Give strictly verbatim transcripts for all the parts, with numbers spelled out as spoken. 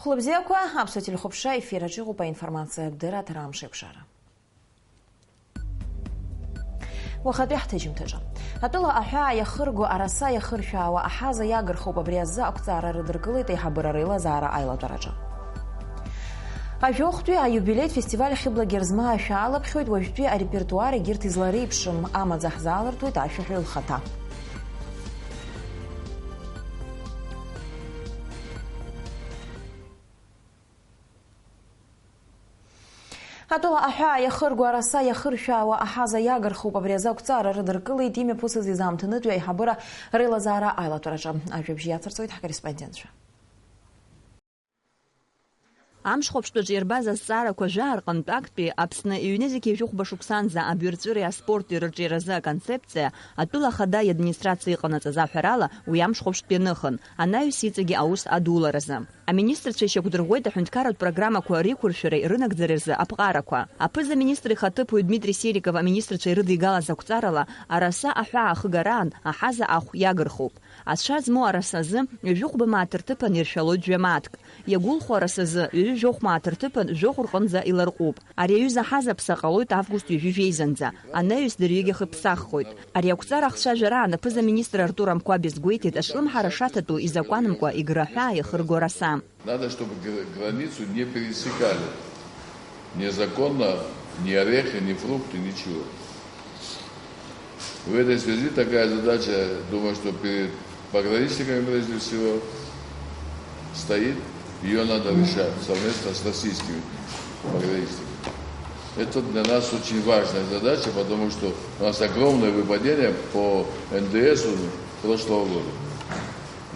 Хәлыбзиақәа, аԥсуа телехәаԥшра ефир аҿы иҟоуп аинформациа дырраҭара амш еиқәшара. Уахатәи ҳҭыжьымҭаҿы. Атәыла аҳәаа иахырго, араса иахыршәаауа аҳаза иагырхуп, абри азы ақәҵара рыдыркылеит аиҳабыра реилазаара аилатәараҿы. Ажәохәтәи аиубилеитә фестиваль Хьыбла Герзмаа шәаалаԥхьоит, уажәтәи арепертуар егьырҭ излареиԥшым амаӡа ҳзаалыртуеит ашәаҳәаҩ лхаҭа. Атәыла аҳәаа иахырго, араса иахыршәаауа аҳаза иагырхуп, абри азы ақәҵара рыдыркылеит имҩаԥысыз изаамҭанытәи аиҳабыра реилазаара аилатәараҿы. Ажәабжь иацырҵоит ҳкорреспондентцәа. Амшхәаԥштәаҿы ирбаз азҵаарақәа жәаа рҟынтә актәи Аԥсны иҩнызқьи жәохәба шықәсанӡа абаҩрҵәыреи аспорти рырҿиаразы аконцепциа атәыла ахада иадминистрациа иҟанаҵаз аҳәарала уи амшхәаԥштә ианыхын, анаҩс иҵегьы аус адуларазы. Аминистрцәа ишьақәдырӷәӷәеит аҳәынҭқарратә программақәа реиқәыршәареи рынагӡареи рзы аԥҟарақәа. Аԥыза-министр ихаҭыԥуаҩ Дмитри Сериков аминистрцәа ирыдигалаз ақәҵарала, араса аҳәаа ахыгараан аҳаза ахә иагырхуп. Ацәа змоу арасазы ҩажәихәба мааҭ рҭыԥан иршәалоит жәа мааҭк. Иагәылхо арасазы ҩажәи жәохә мааҭ рҭыԥан жәохә рҟынӡа иларҟәуп. Ари аҩыза аҳаза аԥса ҟалоит август ҩажәи жәеизанӡа, анаҩс дырҩегьых иԥсаххоит. Ари ақәҵара ахцәажәараан аԥыза-министр Артур Амқәаб иазгәеиҭеит ашлымҳара шаҭатәу изакәанымкәа Играҳәаа иахырго араса. Надо, чтобы гр-, границу не пересекали незаконно ни орехи, ни фрукты, ничего. В этой связи такая задача, думаю, что перед пограничниками прежде всего стоит, её надо решать совместно с российскими пограничниками. Это для нас очень важная задача, потому что у нас огромное выпадение по Н Д С прошлого года.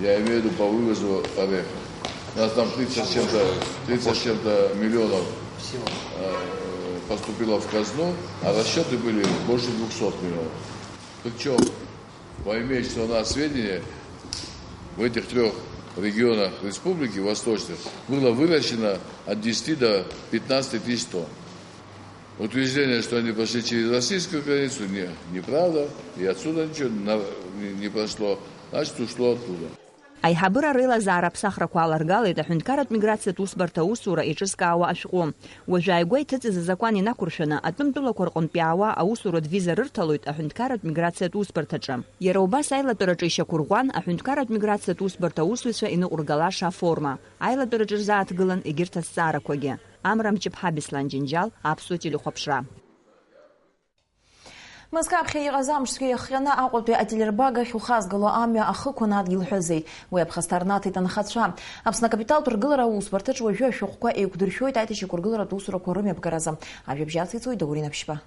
Я имею в виду по вывозу ореха. У нас там тридцать с чем-то, тридцать с чем-то миллионов э, поступило в казну, а расчёты были больше двухсот миллионов. Причём, поимею, что у нас сведения, в этих трёх регионах республики восточных было выращено от десяти до пятнадцати тысяч тонн. Утверждение, что они прошли через российскую границу, не, неправда, и отсюда ничего на- не, не прошло, значит, ушло оттуда. Аиҳабыра реилазаара аԥсахрақәа аларгалеит аҳәынҭқарратә миграциатә усбарҭа аусура еиҿызкаауа ашәҟәы. Уажәы ааигәа иҭыҵыз азакәан инақәыршәаны, атәым тәылақәа рҟынтә иаауа аусуратә виза рырҭалоит аҳәынҭқарратә миграциатә усбарҭаҿы. Иара убас аилатәараҿы ишьақәырӷәӷәан аҳәынҭқарратә миграциатә усбарҭа аусзуҩцәа иныҟәыргалаша аформа. Аилатәараҿы рзааҭгылан егьырҭ азҵаарақәагьы. Амра Мҷыԥҳа, Беслан Џьынџьал, Аԥсуа телехәаԥшра. Мызкы аԥхьа иҟаз амшцәгьа иахҟьаны Аҟәатәи ателербага ахь ухазгало амҩа ахықәан адгьыл ҳәазеит. Уи аԥхасҭа рнаҭеит анхацәа. Аԥсны акапиталтә ргылара аусбарҭаҿ уажәы ашәҟәқәа еиқәдыршәоит аиҭашьақәыргыларатә усурақәа рымҩаԥгаразы. Ажәабжь ациҵоит Даур Инаԥшьба.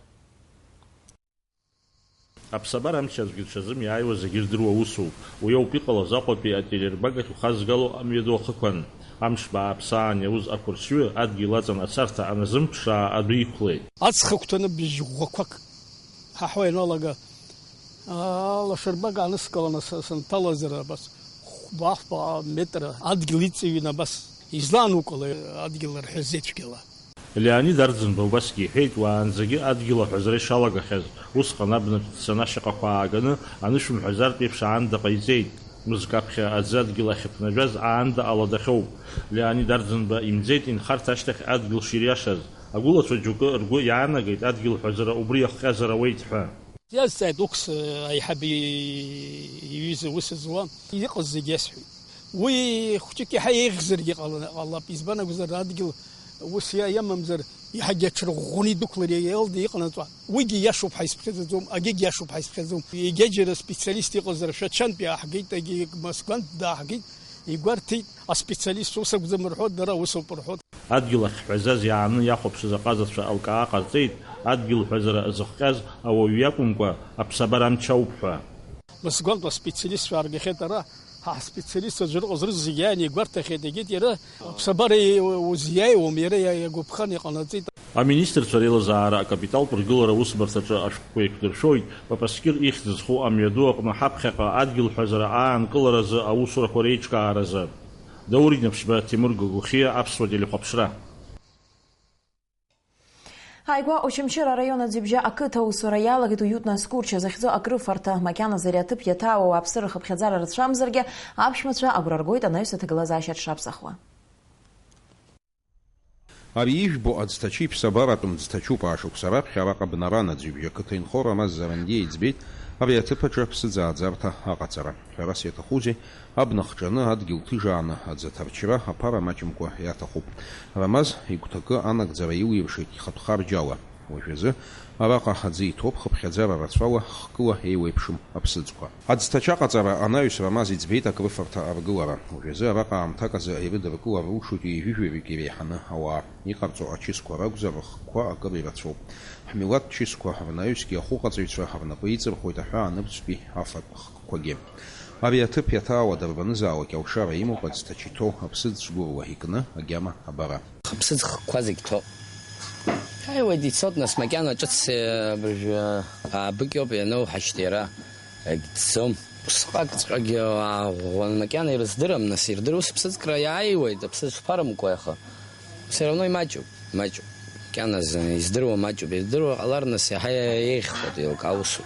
Аԥсабара амчазгьы ҽазымиааиуа зегьы ирдыруа усуп. Уи ауп иҟалаз Аҟәатәи ателербага ахь ухазгало амҩаду ахықәан. Амш бааԥс аан иауз ақәыршҩы адгьыл аҵан ацарҭа аназымԥшаа адәы иқәлеит. Аҵх агәҭаны быжь ӷәӷәақәак ҳаҳәо ианалага, алашарбага ааныскыланы са-, санҭалазар абас хәба-фба метра адгьыл иҵыҩны абас излаанукылеи адгьыл рҳәазеи цәгьала? Леонид Арӡынба убасгьы иҳәеит, уаанӡагьы адгьыл аҳәазара ишалагахьаз, усҟан абнахь дцаны ашьаҟақәа ааганы анышәымҳәазартә еиԥш аанда ҟаиҵеит. Мызкы аԥхьа аӡы адгьыл ахьыԥнажәаз аанда аладахьоуп. Леонид Арӡынба имӡеит инхарҭа ашьҭахь адгьыл шириашаз. Агәылацәа џьоукы ргәы иаанагеит адгьыл ҳәазара убри иахҟьазар ауеит ҳәа. Иазҵааит Укс аиҳабы иҩыза ус зуа, иҟаз зегь иасҳәеит. Уи хәҷык иаҳа еиӷьзаргьы ҟала-, ҟалап, избан акәзар, адгьыл ус иа-, иамамзар, иаҳагьы аҽырӷәӷәаны идәықәлар иалда иҟанаҵәа. Уигьы иашоуп ҳәа исԥхьаӡаӡом, агьигь иашоуп ҳәа исԥхьаӡом. Егьаџьара специалист иҟазар, Шәачантә иааҳгеит, агьи Москвантә дааҳгеит, игәарҭеит, аспециалист ус акәӡам рҳәоит, дара усоуп рҳәоит. Адгьыл ахьҳәазаз иааны иахәаԥшыз аҟазацәа алкаа ҟарҵеит, адгьыл ҳәазара зыхҟьаз ауаҩы иакәымкәа, аԥсабара амч ауп ҳәа. Мызкы гәамҵуа аспециалистцәа ааргахьеит ара, ҳа ҳспециалистцәа аӡәыр ыҟаз рызегьы иааины игәарҭахьеит, егьит иара, аԥсабара узиааиуам, иара иа-, иагәаԥхан иҟанаҵеит. Аминистрцәа реилазаара акапиталтә ргылара аусбарҭаҿы ашәҟәқәа еиқәдыршәоит, Папаскир ихьӡ зху амҩаду аҟны ҳаԥхьаҟа адгьыл ҳәазара аанкыларазы аусурақәа реиҿкааразы. Даур Инаԥшьба, Тимур Гогохиа, Аԥсуа телехәаԥшра. Ааигәа Очамчыра араион Аӡҩыбжьа ақыҭа аусура иалагеит Уютна Скурча захьӡу акрыфарҭа. Макьаназы ари аҭыԥ иаҭаауа ауааԥсыра рхыԥхьаӡара рыцәамзаргьы, аԥшәмацәа агәра ргоит анаҩс аҭагылазаашьа дшаԥсахуа. Ари ижәбо аӡҭачы иԥсабаратәым ӡҭачуп. Ашықәса раԥхьа араҟа бнаран аӡҩыбжьа ақыҭа инхо Рамаз Зарандиа иӡбеит ари аҭыԥ аҿы аԥсыӡааӡарҭа аҟаҵара. Ҳәарас иаҭахузеи, абна хҿаны, адгьыл ҭыжааны аӡы аҭарчра аԥара маҷымкәа иаҭахуп. Рамаз игәҭакы анагӡара илиршеит ихатә харџьала. Уажәазы араҟа аӡы иҭоуп, хыԥхьаӡара рацәала, хкыла еиуеиԥшым аԥсыӡқәа. Аӡҭачы аҟаҵара анаҩс Рамаз иӡбеит акрыфарҭа аргылара. Уажәазы араҟа аамҭак азы ирыдыркылар рылшоит ҩажәи жәаҩык иреиҳаны ауаа. Иҟарҵо ачысқәа ракәзар, рыхкқәа акыр ирацәоуп. Ҳмилаҭ чысқәа рнаҩсгьы ахәыҟаҵаҩцәа рнапы иҵырхуеит аҳәаанырцәтәи афатә хкқәагьы. Ари аҭыԥ иаҭаауа дарбанызаалак алшара имоуп аӡҭачы иҭоу аԥсыӡ цәгәыруа икны агьама абара. Аԥсыӡ хкқәа зегь ҭоуп. Ҳаиуеит, ицоит, нас, макьана ҿыц, э, абыржәы, аабыкьоуп ианоуҳашьҭа иара, егьцом. Усҟакҵәҟьагьы ааӷәӷәан макьана ирыздырам, нас, ирдыруа сыԥсыӡкра иааиуеит, аԥсыӡ шԥарымкуеи, аха все равно имаҷуп, имаҷуп. Макьаназы издыруа маҷуп, ирдыруа ҟалар, нас, иаҳа еиӷьхоит, еилкаау усуп.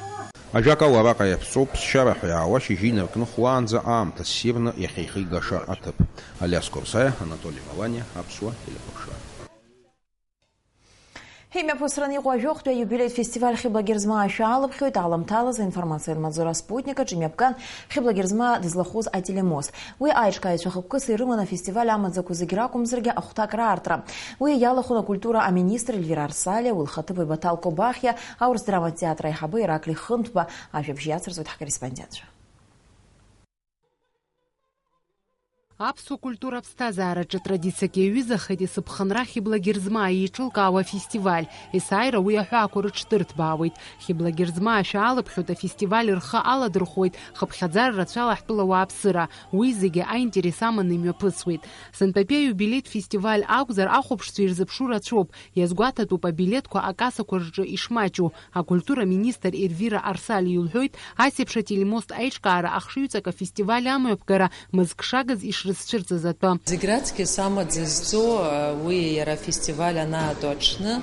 Ажәакала, араҟа иаԥҵоуп, ԥсшьара ҳәа иаауа шьыжьы инаркны хәлаанӡа аамҭа ссирны иахьеихигаша аҭыԥ. Алиас Корсаиа, Анатоли Маланиа, Аԥсуа телехәаԥшра. Имҩаԥысран иҟоу ажәохәтәи аиубилеитә фестиваль Хьыбла Герзмаа ашәа алыԥхьоит, аламҭалаз аинформациатә маҵзура Спутник аҿы имҩаԥган Хьыбла Герзмаа дызлахәыз ателемост. Уи аиҿкааҩцәа хықәкыс ирыман афестиваль амаӡақәа зегь ракәымзаргьы ахәҭак раартра. Уи иалахәын акультура аминистр Ельвира Арсалиа, уи лхаҭыԥуаҩ Баҭал Кобахиа, аурыс драматә театр аиҳабы Ираклиа Хынҭба, ажәабжь иацырҵоит ҳкорреспондентцәа. Аԥсуа культура аԥсҭазаараҿы традициак иаҩызахеит есыԥхынра Хьыбла Герзмаа еиҿылкаауа афестиваль. Есааира уи аҳәаақәа рыҽдырҭбаауеит. Хьыбла Герзмаа ашәа алыԥхьоит, афестиваль рхы аладырхәуеит хыԥхьаӡара рацәала ҳтәыла ауааԥсыра. Уи зегьы аинтерес аманы имҩаԥысуеит. Сынтәатәи аиубилеитә фестиваль акәзар, ахәаԥшцәа ирзыԥшу рацәоуп. Иазгәаҭатәуп абилеҭқәа акассақәа рҿы ишмаҷу. Акультура министр Ельвира Арсалиа илҳәоит, ас еиԥш ателемост аиҿкаара ахшыҩҵак афестиваль амҩаԥгара мызкшагаз ишрызцәырҵыз атәы. Зегь раҵкьыс амаӡа зҵоу, уи иара афестиваль анаатәо аҽны,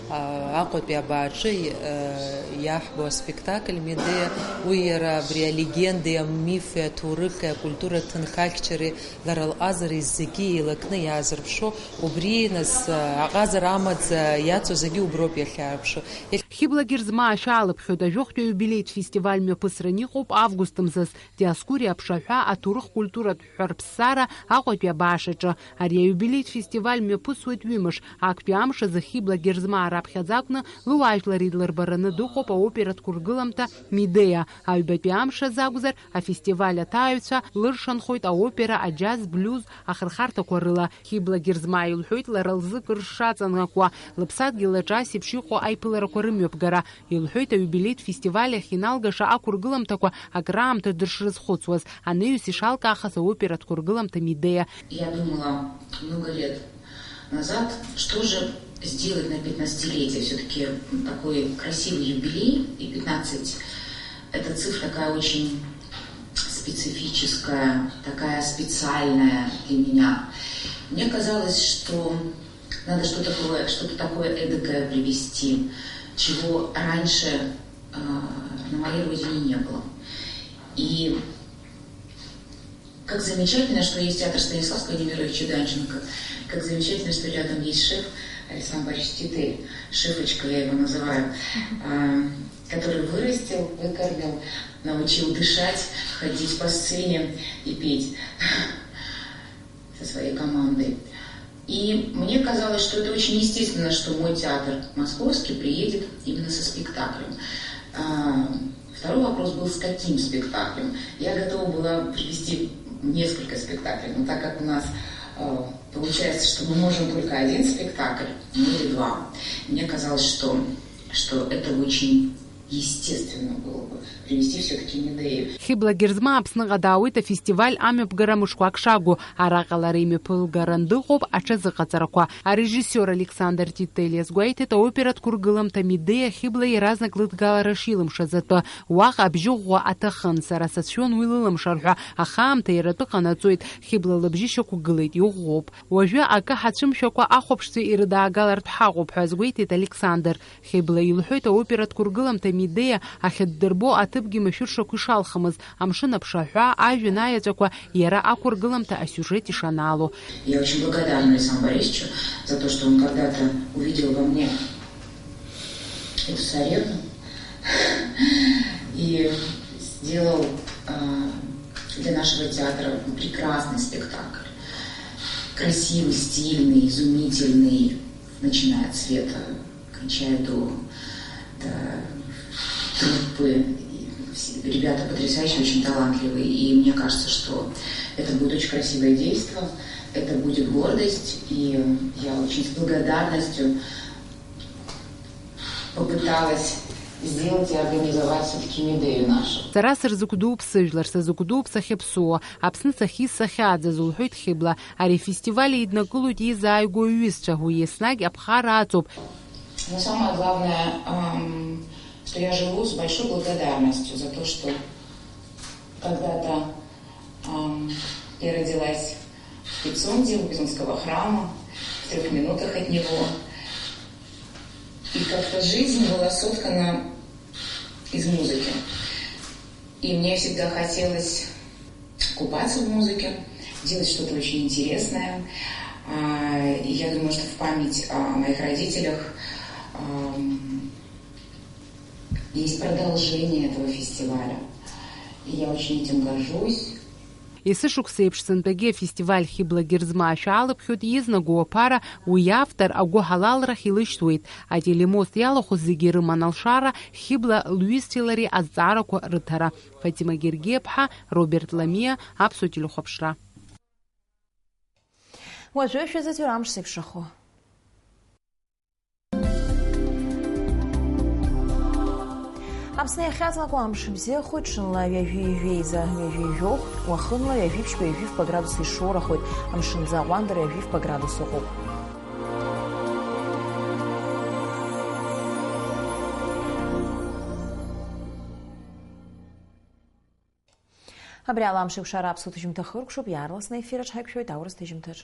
Аҟәатәи абааҿы иаҳбо аспектакль Медеиа, уи иара абри алегендеи, амифи, аҭоурыхи, акультура ҭынхахьчареи, лара лҟазареи зегьы еилакны иаазырԥшуа, убри, нас, аҟазара амаӡа иацу зегьы уброуп иахьаарԥшу. Хьыбла Герзмаа ашәа алыԥхьоит, ажәохәтәи аиубилеитә фестиваль мҩаԥысран иҟоуп август мзазы, Диоскуриа аԥшаҳәа, аҭоурых-культуратә ҳәарԥсара Аҟәатәи абааш аҿы. Ари аиубилеитә фестиваль мҩаԥысуеит ҩымш, актәи амш азы Хьыбла Герзмаа раԥхьаӡа акәны лыуаажәлар идлырбараны дыҟоуп аоператә қәыргыламҭа Медеиа, аҩбатәи амш азы акәзар, афестиваль аҭааҩцәа лыршанхоит аопера, аџьаз, блиуз ахырхарҭақәа рыла. Хьыбла Герзмаа илҳәоит, лара лзы кыр шаҵанакуа, лыԥсадгьыл аҿы ас еиԥш иҟоу аиԥыларақәа рымҩаԥгара. Илҳәоит, аиубилеитә фестиваль ахь иналгаша ақәыргыламҭақәа акраамҭа дышрызхәыцуаз, анаҩс ишалкаахаз аоператә қәыргыламҭа Медеиа. Я думала много лет назад, что же сделать на пятнадцатилетие, всё-таки такой красивый юбилей, и пятнадцать — это цифра такая очень специфическая, такая специальная для меня. Мне казалось, что надо что такое, что-то такое эдакое привести, чего раньше, а, на моей родине не было. И как замечательно, что есть театр Станиславского Немировича Данченко, как замечательно, что рядом есть шеф Александр Борисович Титель, шефочка я его называю, а, который вырастил, выкормил, научил дышать, ходить по сцене и петь со своей командой. И мне казалось, что это очень естественно, что мой театр московский приедет именно со спектаклем. А, второй вопрос был, с каким спектаклем. Я готова была привести несколько спектаклей, но так как у нас, э, получается, что мы можем только один спектакль, ну или два, мне казалось, что, что это очень естественно было бы привести всё-таки Медею. Хьыбла Герзмаа Аԥсныҟа даауеит афестиваль амҩаԥгара мышқәак шагу. Араҟа лара имҩаԥылгаран дыҟоуп аҽазыҟаҵарақәа. Арежиссиор Александр Титель иазгәеиҭеит, аоператә қәыргыламҭа Медеиа Хьыбла иаразнак лыдгалара шилымшаз атәы. Уаҟа абжьы ӷәӷәа аҭахын, сара сацәшәон уи лылымшар ҳәа, аха аамҭа иара атәы ҟанаҵоит, Хьыбла лыбжьы шьақәгылеит, иӷәӷәоуп. Уажәы акы ҳацәымшәакәа ахәаԥшцәа ирыдаагалартә ҳаҟоуп ҳәа азгәеиҭеит Александр. Хьыбла илҳәоит, аоператә қәыргыламҭа Идеиа ахьыддырбо аҭыԥгьы машәыршақә ишалхымыз, амшын аԥшаҳәа, ажәҩан аеҵәақәа, иара ақәыргыламҭа асиужет ишанаало. Я очень благодарна Александру Борисовичу за то, что он когда-то увидел во мне эту царевну и сделал, а, для нашего театра прекрасный спектакль. Красивый, стильный, изумительный, начиная от цвета, кончая до, до труппы. И все ребята потрясающие, очень талантливые. И мне кажется, что это будет очень красивое действо, это будет гордость. И я очень с благодарностью попыталась сделать и организовать всё-таки Медею нашу. Сара сырзыгәдууп сыжәлар, сазыгәдууп сахьыԥсуо, Аԥсны сахьиз сахьааӡаз, лҳәоит Хьыбла. Ари афестиваль еиднакылоит изааигәоу аҩызцәа, уи еснагь аԥхара аҵоуп. Но самое главное, ам, что я живу с большой благодарностью за то, что когда-то, ам, я родилась в Пицунде, у Пицунского храма, в трёх минутах от него. И как-то жизнь была соткана из музыки. И мне всегда хотелось купаться в музыке, делать что-то очень интересное. А, и я думаю, что в память о моих родителях, ам, есть продолжение этого фестиваля. И я очень этим горжусь. Есышықәса еиԥш сынтәагьы афестиваль Хьыбла Герзмаа шәаалыԥхьоит, изнагоу аԥара уи автор агәыҳалалрахь илышьҭуеит. Ателемост иалахәыз зегьы ирыман алшара Хьыбла лҩызцәеи лареи азҵаарақәа рыҭара. Фатима Гергиаԥҳа, Роберт Ламиа, Аԥсуа телехәаԥшра. Уажәы шәазыӡырҩ амш зеиԥшрахо. Аԥсны иахьаҵанакуа амш бзиахоит, ҽынла ҩажәи жәеиза ҩажәи жәохә, уахынла ҩажәи ԥшьба ҩажәи фба градус ишоурахоит, амшынӡы аҟәандара ҩажәи фба градус ыҟоуп. Абри ала амш еиқәшара аԥсуа ҭыжьымҭа хыркәшоуп, иаарласны аефир аҿ ҳаиқәшәоит аурыс ҭыжьымҭаҿ.